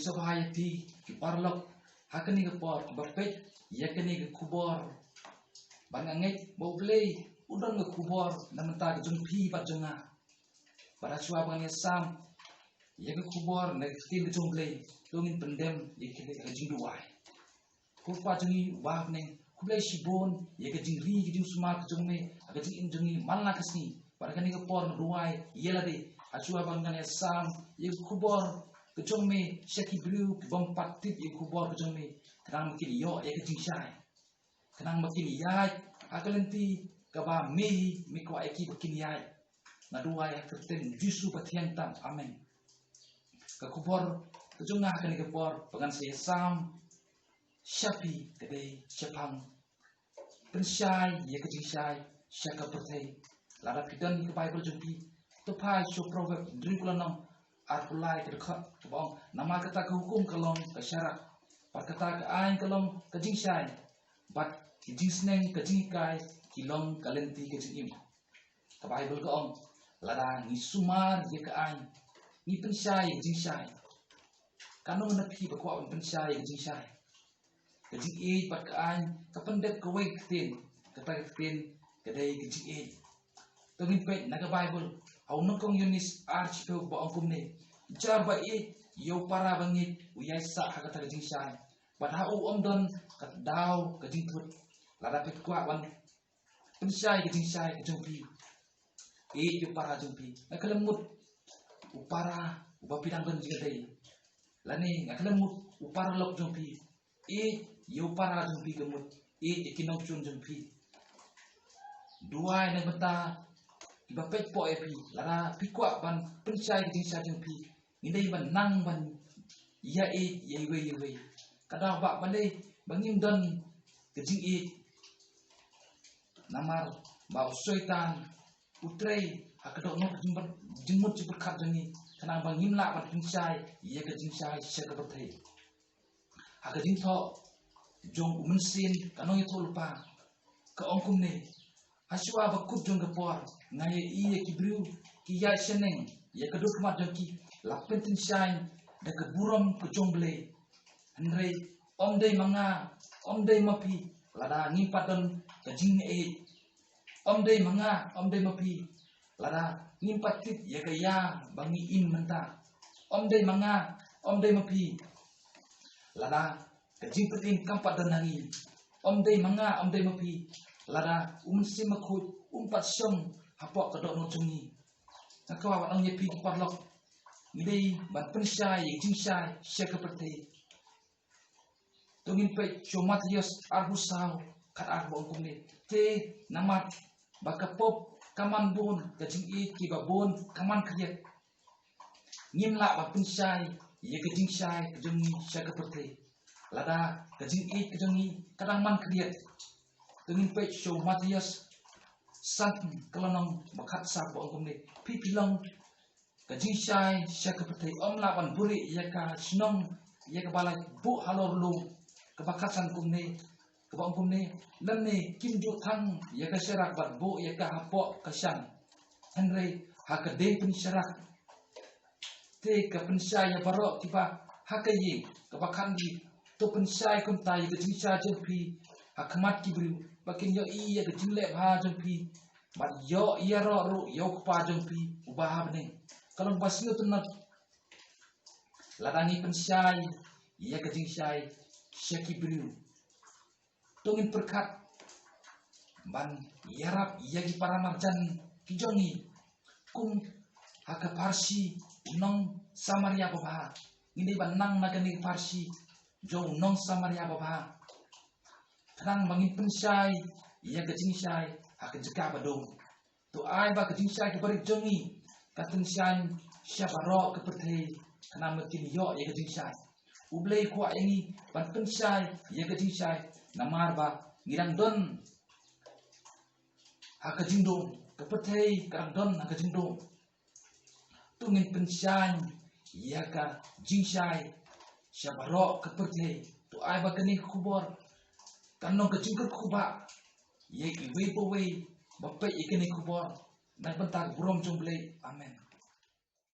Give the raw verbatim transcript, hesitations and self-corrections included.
Sngewbha ïa phi ki paralok ha kane ka por kiba peit ïa kane ka khubor. Bad nga ngeit ba U Blei u don ka khubor na bynta ka jong phi bad jong nga. Bad ha shuwa ba ngan ïasam ïa ka khubor na ka ktien ka jong U Blei, to ngin pyndem ïa ka jingduwai. Ko Kpa jong ngi uba ha bneng, khublei shibun ïa ka jingri ka jingsumar ka jong me ha ka jingim jong ngi man la ka sngi. Bad ha kane ka por nga duwai ïa lade ha shuwa ba ngan ïasam ïa ka khubor ka jong me sha ki briew ki bym pat tip ïa ka khubor ka jong me, khnang ba kin ïoh ïa ka jingshai, khnang ba kin ïaid ha ka lynti kaba me hi me kwah ïa ki ba kin ïaid. Nga duwai ha ka kyrteng Jisu ba thiang tam. Amen. Ka khubor ka jong nga ha kane ka por ba ngan sa ïasam sha phi ka dei shaphang pynshai ïa ka jingshai sha ka pyrthei. Lada phi don ïa ka Baibl jong phi, to phai sha Proverb hynriew ka lynnong arphew lai ka dkhot kaba ong, namar kata ka hukum ka long ka sharak, bad kata ka aiñ ka long ka jingshai, bad ki jingsneng ka jinghikai ki long ka lynti ka jingim. Ka Baibl ka ong, lada ngi sumar ïa ka aiñ, ngi pynshai ïa ka jingshai. Katno na phi ba kwah ban pynshai ïa ka jingshai? Ka jingïeit bad ka aiñ ka pyndep kawei ka ktien, kata ka ktien ka dei ka jingïeit. To ngin peit na ka Baibl ha u nyngkong Ïoannis ar shiphew ba ong kumne, jar ba ïeit ïa u para bangeit u ïaisah ha kata ka jingshai, bad ha u ym don ka daw ka jingthut. Lada phi kwah ban pynshai ka jingshai ka jong phi, ïeit ïa u para jong phi. Nga khlem mut u para uba phi dang don jingïadei, lane nga khlem mut u paralok jong phi, ïeit ïa u para jong phi. Ka mut ïeit ïa ki nongshun jong phi. Duwai na ka bynta kiba peit pok ïa phi. Lada phi kwah ban pynshai ka jingshai jong phi, ngi dei ban nang ban ïa ïeit ïa iwei ïa iwei. Ka daw ba balei ba ngim don ka jingïeit? Namar ba u Soitan u trei ha ka dohnud jingmut jingpyrkhat jong ngi, khnang ba ngim lah ban pynshai ïa ka jingshai sha ka pyrthei. Ha ka jingthoh jong u Mynsiem ka Nongïathuhlypa ka ong kumne, ha shuwa ba kut jong ka por nga ïohi ïa ki briew ki ïaid shaneng ïa ka dur khmat jong ki, la pyntyngshaiñ da ka burom ka jong U Blei. Hynrei ym dei ma nga, ym dei ma phi, lada ngim pat don ka jingïeit. Ym dei ma nga, ym dei ma phi, lada ngim pat tip ïa ka ïa ba ngi im mynta. Ym dei ma nga, ym dei ma phi, lada ka jingpynim kam pat don ha ngi. Ym dei ma nga, ym dei ma phi, lada u Mynsiem Bakhuid um pat shong hapoh ka dohnud jong ngi. Nga kwah ban ong ïa phi ki paralok, ngi dei ban pynshai ïa ka jingshai sha ka pyrthei. To ngin peit sha u Mathaios arphew saw khatar ba ong kumne, te namar ba ka pop ka man bun, ka jingïeit kiba bun ka man khriat. Ngim lah ban pynshai ïa ka jingshai ka jong ngi sha ka pyrthei lada ka jingïeit ka jong ngi ka dang man khriat. To ngin peit sha u Mathaios san ka lynnong ba khatsaw ba ong kumne, phi phi long ka jingshai sha ka pyrthei. Ym lah ban buhrieh ïa ka shnong ïa kaba la buh halor lum. Kaba khatsan kumne, kaba ong kumne, lymne kim ju thang ïa ka sharak bad buh ïa ka hapoh ka shan. Hynrei ha ka dieng pynsharak te ka pynshai ïa baroh kiba ha ka ïing. Kaba khatwei, to pynshai kumta ïa ka jingshai jong phi ha khmat ki briew, ba kin ïohi ïa ka jingleh bha jong phi, bad ïoh ïaroh ruh ïa u Kpa jong phi uba ha bneng. Ka long ba sngewtynnat lada ngi pynshai ïa ka jingshai sha ki briew. To ngin pyrkhat ban ïarap ïa ki para marjan ki jong ngi, kum ha ka pharshi u nong Samaria babha. Ngi dei ban nang na kane ka pharshi jong u nong Samaria babha, khnang ba ngin pynshai ïa ka jingshai ha ka jaka ba dum. To ai ba ka jingshai ka barit jong ngi ka tyngshaiñ sha baroh ka pyrthei, khnang ba kin ïoh ïa ka jingshai. U Blei u kwah ïa ngi ban pynshai ïa ka jingshai, namar ba ngi dang don ha ka jingdum, ka pyrthei ka dang don ha ka jingdum. To ngin pynshai ïa ka jingshai sha baroh ka pyrthei. To ai ba kane ka khubor kan long ka jingkyrkhu ba ïa iwei pa iwei ba peit ïa kane ka khubor, na ka bynta ka burom jong U Blei. Amen.